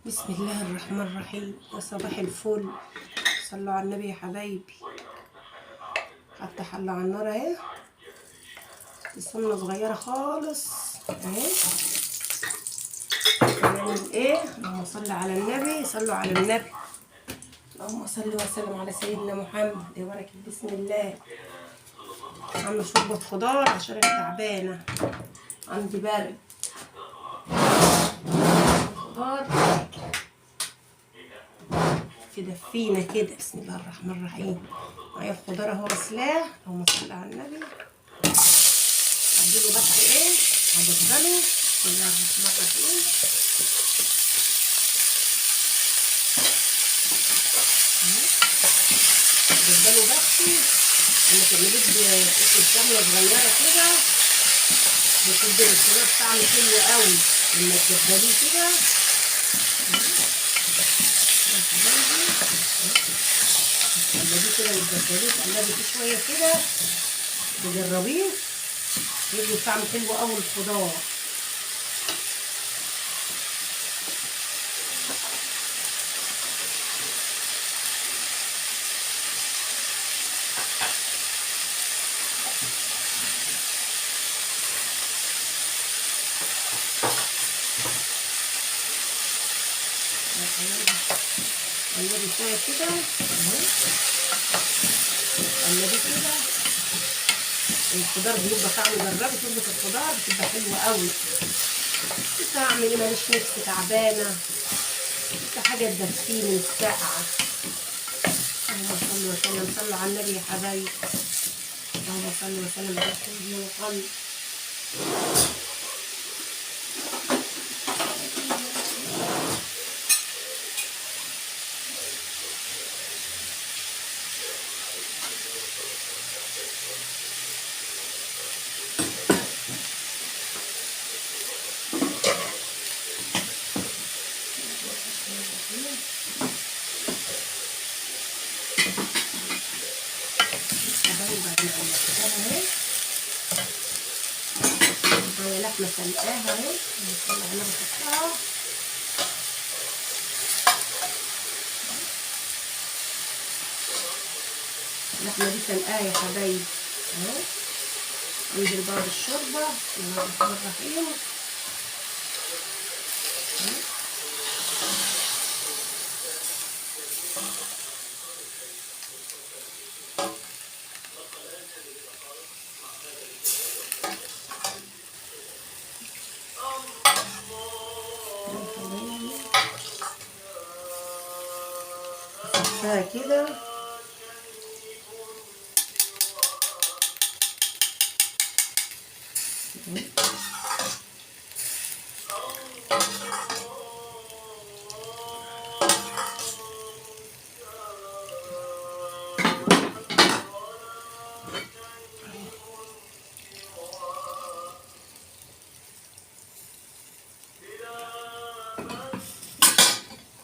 بسم الله الرحمن الرحيم. يا صباح الفل، صلوا على النبي يا حبايبي. حتى حله على النار اهي، السمنة صغيرة خالص اهي. هنعمل ايه؟ اللهم صل على النبي، صلوا على النبي، اللهم صل وسلم على سيدنا محمد. يا بركة بسم الله. عامله شوربة خضار عشان انا تعبانة، عندي برد. خضار تدفينا كده. بسم الله الرحمن الرحيم. معايا الخضار اهو غسلاه، اللهم صل على النبي. هديله بس ايه، هدبله. بسم الله الرحمن الرحيم. هدبله بس لما تعمليه بحته سمنه صغيرة كده، بتدي الخضار طعم حلو قوي لما تدبليه كده. تقلبيه كده وتدبليه، تقلبي فيه شوية كده، تجربيه يدي طعم حلو قوي الخضار. قلبي شوية كده اهو، قلبي كده الخضار بيبقى طعمه. جربي شوربة الخضار بتبقى حلوة قوي. كنت هعمل ايه؟ ماليش نفسي، تعبانة، كنت حاجة تدفيني الساقعه. اللهم صل وسلم، صلوا على النبي يا حبايبي. اللهم صل وسلم على سيدنا محمد. معايا لحمه سلقاها اهي، انا بحطها. اللحمة دي سلقاها يا حبايبي اهو. انزل بقى بالشوربه. بسم الله الرحمن الرحيم. صفها كده.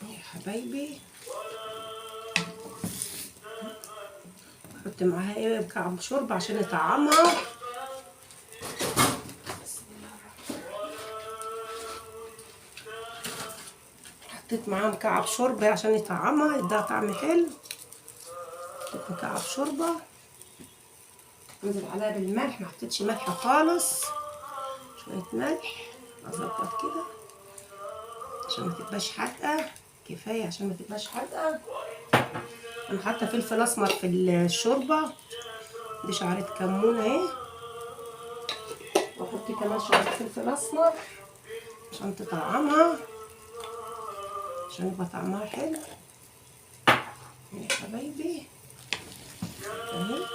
يا حبايبي احط معاها ايه؟ مكعب شوربة عشان يطعمها. حطيت معاها مكعب شوربة عشان يطعمها، يديها طعم حلو. حطيت مكعب شوربة، انزل عليها بالملح، ما حطيتش ملح خالص، شوية ملح اظبط كده عشان ما تبقاش حادقه، كفاية عشان ما تبقاش حادقه. انا حاطه فلفل اسمر في الشوربة، دي شعره كمون اهي، واحط كمان شعره فلفل اسمر عشان تطعمها، عشان يبقى طعمها حلو يا حبايبي اهي.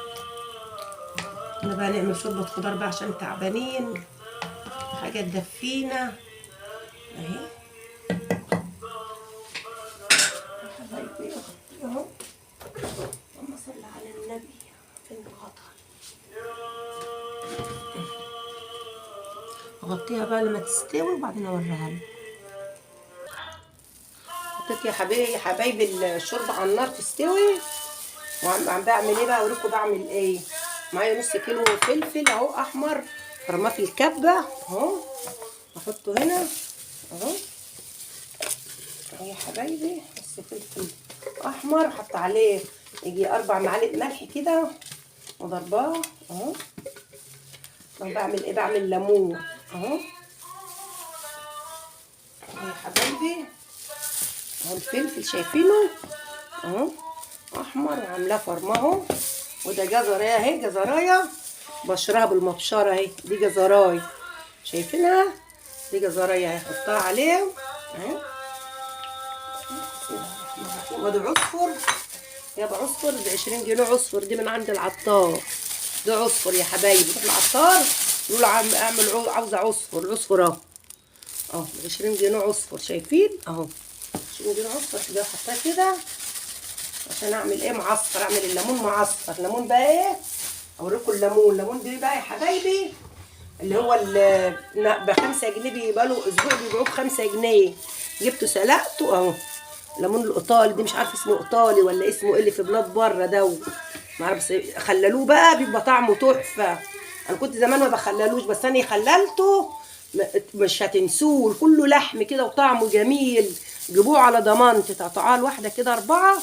انا بقى نعمل شوربة خضار بقى عشان تعبانين، حاجة تدفينا اهي يا حبايبي اهو. اللهم صل على النبي. فين الغطا؟ اغطيها بقى لما تستوي وبعدين اوريها لكم. حطيت يا حبايبي يا حبايبي الشوربة على النار تستوي، وعم بعمل ايه بقى؟ اوريكم بعمل ايه. معايا نص كيلو فلفل اهو احمر، رماه في الكبه اهو، احطه هنا اهو حبايبي، بس فلفل احمر، حط عليه يجي 4 معالق ملح كده وضرباه اهو. لو بعمل ايه؟ بعمل ليمون اهو يا حبايبي. اهو الفلفل شايفينه اهو احمر، وعاملاه فرمه اهو. وده جزرايه اهي، جزرايه بشرها بالمبشره اهي، دي جزرايه شايفينها، دي جزرايه اهي، حطها عليه اهي. وادي عصفر، يابا عصفر ب20 جنيه، عصفر دي من عند العطار، ده عصفر يا حبايبي. روح العطار يقول له اعمل عاوزه عصفر، عصفر اهو اهو 20 جنيه عصفر، شايفين اهو 20 جنيه عصفر. ده حطاه كده عشان اعمل ايه؟ معصفر، اعمل الليمون معصفر. ليمون بقى ايه؟ اوريكم الليمون. الليمون ده بقى يا حبايبي اللي هو ب5 جنيه، بيبقى له اسبوع بيبيعوه ب5 جنيه. جبته سلقته اهو. الليمون الايطالي دي مش عارفه اسمه ايطالي ولا اسمه ايه اللي في بلاد بره ده، ما اعرف، بس خللوه بقى بيبقى طعمه تحفة. انا كنت زمان ما بخللوش، بس انا خللته مش هتنسوه، كله لحم كده وطعمه جميل. جيبوه على ضمانتي، تقطعوها لوحده كده 4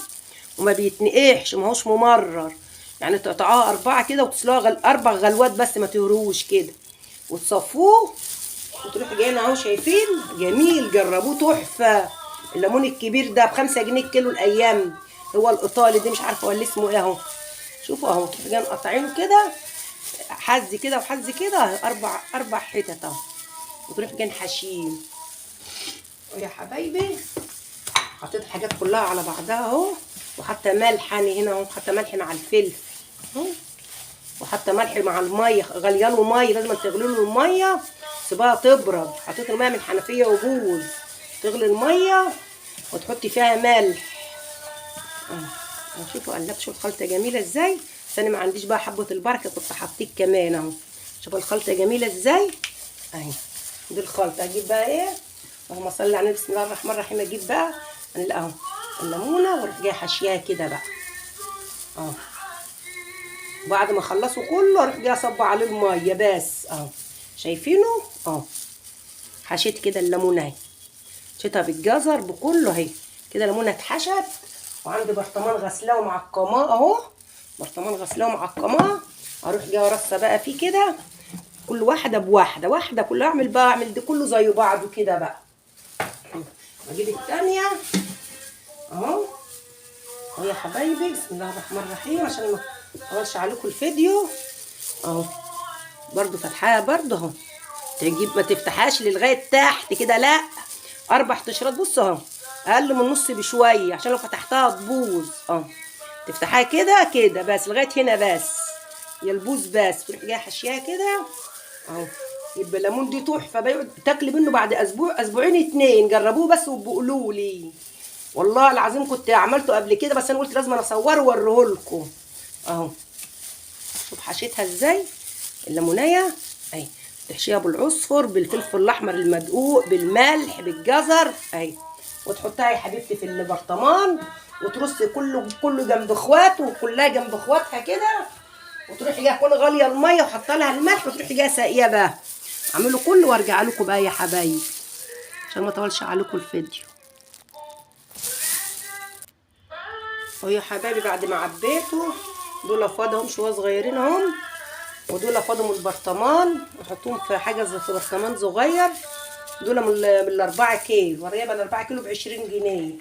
وما بيتنقحش، ما هوش ممرر يعني. تقطعوها 4 كده وتسلقوها 4 غلوات بس، ما تهروش كده، وتصفوه وتروحوا جايين اهو. شايفين جميل، جربوه تحفة. الليمون الكبير ده ب5 جنيه الكيلو الايام، هو الايطالي دي مش عارفه ولا اسمه ايه اهو. شوفوا اهو، تروحوا جايين قاطعينه كده حز كده وحز كده، 4 حتت اهو، وتروح جايين حاشين يا حبايبي. حطيت الحاجات كلها على بعضها اهو، وحتى ملح انا هنا اهو، حتى ملح مع الفلفل اهو، وحتى ملح مع المية، غليانه مية، لازم تغلي له المية، سيبها تبرد. حطيت المية من الحنفية وبوز، تغلي المية وتحطي فيها ملح اهو. شوفوا قلبت، شوف الخلطة جميلة ازاي. بس انا ما عنديش بقى حبه البركة، كنت حطيت كمان اهو. شوفوا الخلطة جميلة ازاي اهي، دي الخلطة. اجيب بقى ايه؟ اللهم صل على النبي، بسم الله الرحمن الرحيم. اجيب بقى اهو الليمونه واروح جاية حاشياها كده بقى اهو. بعد ما اخلصه كله اروح جاية اصب عليه المية بس اهو، شايفينه اهو. حشيت كده الليمونه اهي، حشيتها بالجزر بكله اهي كده، ليمونه اتحشت. وعندي برطمان غسلاه ومعقماه اهو، برطمان غسلاه ومعقماه، اروح جاية رصه بقى فيه كده، كل واحدة بواحدة، واحدة كلها. اعمل بقى، اعمل دي كله زي بعضه كده بقى. اجيب الثانية اهو اهو يا حبايبي، بسم الله الرحمن الرحيم، عشان ما اطولش عليكم الفيديو اهو. برضو فتحاها برضو اهو، تجيب ما تفتحهاش للغاية تحت كده، لا 4 تشرات. بصوا اهو، اقل من نص بشوية، عشان لو فتحتها تبوظ اهو. تفتحها كده كده بس لغاية هنا بس، يلبوز بس، تروح جاية حشيها كده اهو. يبقى الليمون دي تحفة، بيقعد تاكلي منه بعد اسبوع اسبوعين 2. جربوه بس وبقولوا لي، والله العظيم كنت عملته قبل كده، بس انا قلت لازم انا اصوره واوريه لكم اهو. شوف حشيتها ازاي الليمونيه اهي، تحشيها بالعصفر بالفلفل الاحمر المدقوق بالملح بالجزر اهي، وتحطها يا حبيبتي في البرطمان، وترصي كله كله جنب اخواته، وكلها جنب اخواتها كده، وتروحي جاية تكون غالية المية وحاطه لها الملح، وتروحي جاية ساقيه بقى. اعمله كله وارجع لكم بقى يا حبايبي، عشان ما اطولش عليكم الفيديو. اهو يا حبايبي بعد ما عبيته، دول فاضهم شوية صغيرين اهم، ودول فاضهم البرطمان، احطهم في حاجة زي في برطمان صغير. دول من ال4 كيلو، وريها بقى ال4 كيلو ب20 جنيه.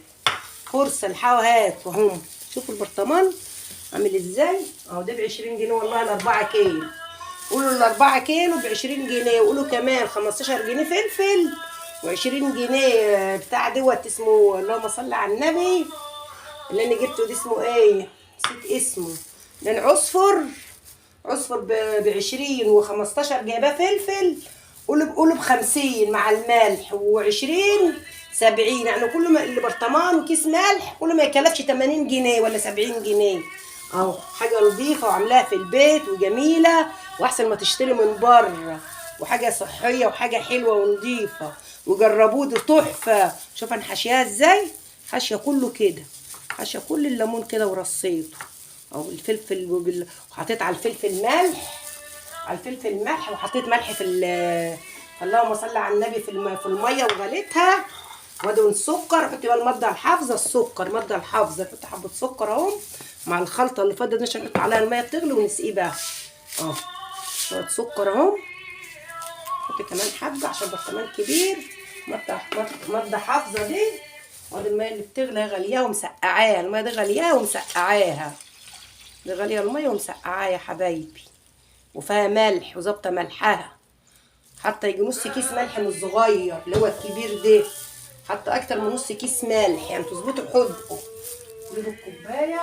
فرصة الحقوا هات وهم. شوفوا البرطمان عامل ازاي اهو، ده ب20 جنيه والله ال4 كيلو. قولوا ال4 كيلو ب20 جنيه، وقولوا كمان 15 جنيه فلفل، و20 جنيه بتاع دوت اسمه اللهم صل على النبي اللي انا جبته ده اسمه ايه؟ نسيت اسمه. لان عصفر، عصفر ب20 و15 جايباه فلفل، قولوا ب50 مع الملح، و20 70، يعني كل ما اللي برطمان وكيس ملح كل ما يكلفش 80 جنيه ولا 70 جنيه اهو. حاجة نظيفة وعاملاها في البيت وجميلة، واحسن ما تشتري من بره، وحاجه صحية وحاجه حلوة ونظيفه. وجربوه دي تحفة. شوف انا حاشياها ازاي، حاشية كله كده، حاشية كل الليمون كده ورصيته اهو. الفلفل وحطيت على الفلفل ملح، على الفلفل ملح، وحطيت ملح في اللهم صل على النبي في المية وغليتها. وادي السكر، حطي بقى المادة الحافظة، السكر مادة الحافظة، حطي حبه سكر اهو مع الخلطة اللي فاضلة دي عشان نحط عليها المية بتغلي ونسقيه بقى اهو. شوية سكر اهو، حطي كمان حبه عشان برطمان كبير. مادة حافظه دي. وادي المية اللي بتغلي غالياها ومسقعاها، المية دي غالياها ومسقعاها، دي غالية المية ومسقعاها يا حبايبي، وفيها ملح وظابطه ملحها، حتى يجي نص كيس ملح من الصغير اللي هو الكبير ده، حتى اكتر من نص كيس ملح يعني تظبطوا حدقه. جيبوا الكوباية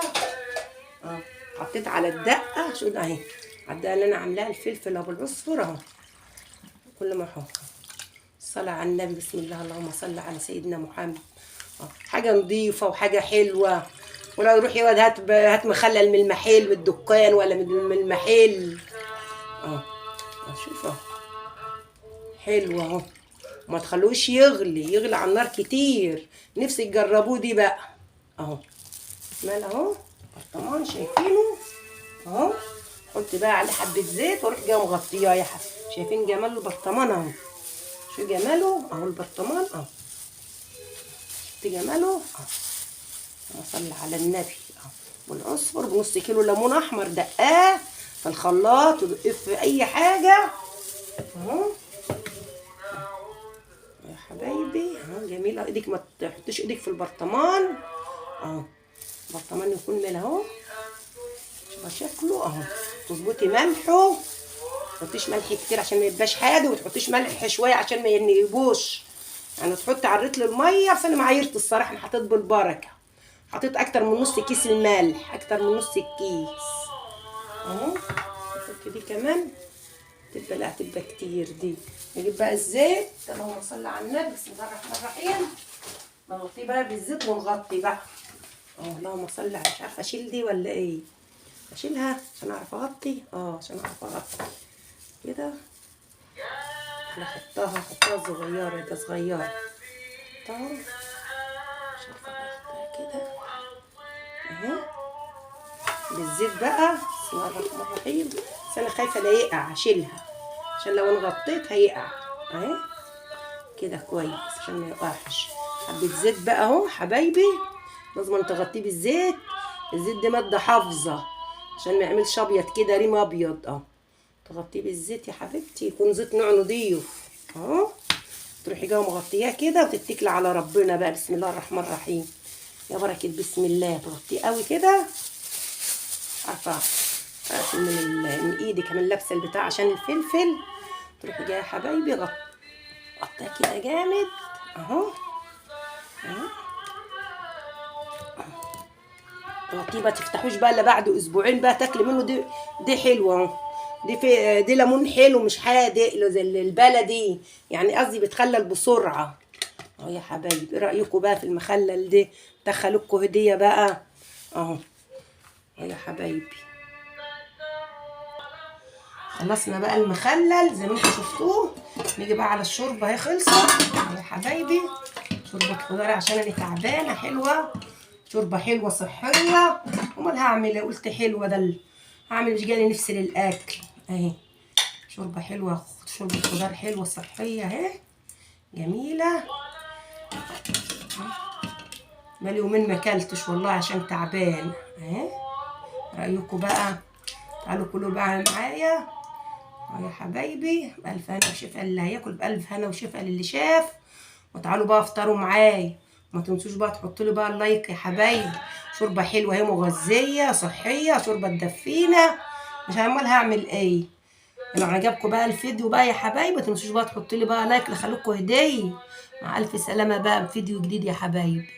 حطيت على الدقة، شو ده اهي على الدقة اللي انا عاملاها الفلفل ابو العصفر اهو. كل ما احط الصلاة على النبي، بسم الله اللهم صل على سيدنا محمد. حاجة نظيفة وحاجه حلوة. ولا يروح يقعد هات مخلل من المحل من الدكان ولا من المحل. شوف اهو حلو اهو. ما تخلوش يغلي على النار كتير. نفسي تجربوه دي بقى اهو. مال اهو برطمان شايفينه اهو. حط بقى عليه حبه زيت واروح جاية مغطياه يا حبيبي. شايفين جمال البرطمان اهو، شو جماله اهو البرطمان اهو، شفت جماله اهو. صل على النبي اهو. والعصفر بنص كيلو ليمون احمر دقاه في الخلاط ودقيه في اي حاجة اهو يا حبايبي اهو. جميلة. ايدك ما تحطيش ايدك في البرطمان اهو، البرطمان يكون مال اهو. شوفوا شكله اهو. تظبطي ملحة، ما تحطيش ملح كتير عشان ما يبقاش حادق، وما تحطيش ملح شوية عشان ما ينقبوش، يعني تحطي على الرطل المية. بس انا معايرت الصراحة، انا حطيت بالبركة، حطيت اكتر من نص كيس الملح، اكتر من نص الكيس اهو. احط دي كمان تبقى، لا تبقى كتير دي. نجيب بقى الزيت، اللهم صل على النبي، بسم الله الرحمن الرحيم. نغطيه بقى بالزيت ونغطي بقى اهو. اللهم صل على، مش عارفه اشيل دي ولا ايه، اشيلها عشان اعرف اغطي عشان اعرف اغطي كده. انا احطها صغيرة، ده صغيرة، احطها مش عارفه احطها كده اهي بالزيت بقى. بسم الله الرحمن الرحيم. بس انا خايفة لا يقع، اشيلها عشان لو انا غطيت هيقع اهي كده كويس عشان ما يقعش. حبه زيت بقى اهو حبايبي، لازم تغطيه بالزيت. الزيت دي مادة حافظه عشان ما يعملش ابيض كده، ريم ابيض اهو. تغطيه بالزيت يا حبيبتي، يكون زيت نوع نضيف اهو. تروحي جاية مغطياه كده وتتكلي على ربنا بقى. بسم الله الرحمن الرحيم، يا بركة بسم الله. تغطيه قوي كده، عارفه من ايدي كمان لابسه البتاع عشان الفلفل. تروحي جاية يا حبايبي غطيه كده جامد اهو اهو. تغطيه ما تفتحوش بقى الا بعد اسبوعين بقى تاكلي منه. دي حلوة اهو، دي ليمون حلو مش حادق زي البلدي، يعني قصدي بتخلل بسرعة اهو يا حبايبي. ايه رايكم بقى في المخلل ده؟ دخلوكوا هديه بقى اهو يا حبايبي. خلصنا بقى المخلل زي ما انتم شفتوه. نيجي بقى على الشوربة اهي، خلصت يا حبايبي. شوربة خضار عشان انا تعبانة، حلوة شوربة حلوة صحية. امال هعمل ايه؟ قلت حلوة ده هعمل، مش جالي نفسي للاكل اهي. شوربة حلوة، شوربة خضار حلوة صحية اهي جميلة. بقالي يومين ما اكلتش والله عشان تعبان اهي. رايكم بقى؟ تعالوا كلوا بقى معايا يا حبايبي. بألف هنا وشفا اللي هياكل، بألف هنا وشفا للي شاف. وتعالوا بقى افطروا معايا، ما تنسوش بقى تحطوا لي بقى اللايك يا حبايبي. شوربة حلوة اهي، مغذيه صحية، شوربة تدفينا. مش عمال هعمل ايه. لو عجبكم بقى الفيديو بقى يا حبايبي ما تنسوش بقى تحطوا لي بقى لايك، لخلوكم هديه. مع الف سلامه بقى بفيديو جديد يا حبايبي.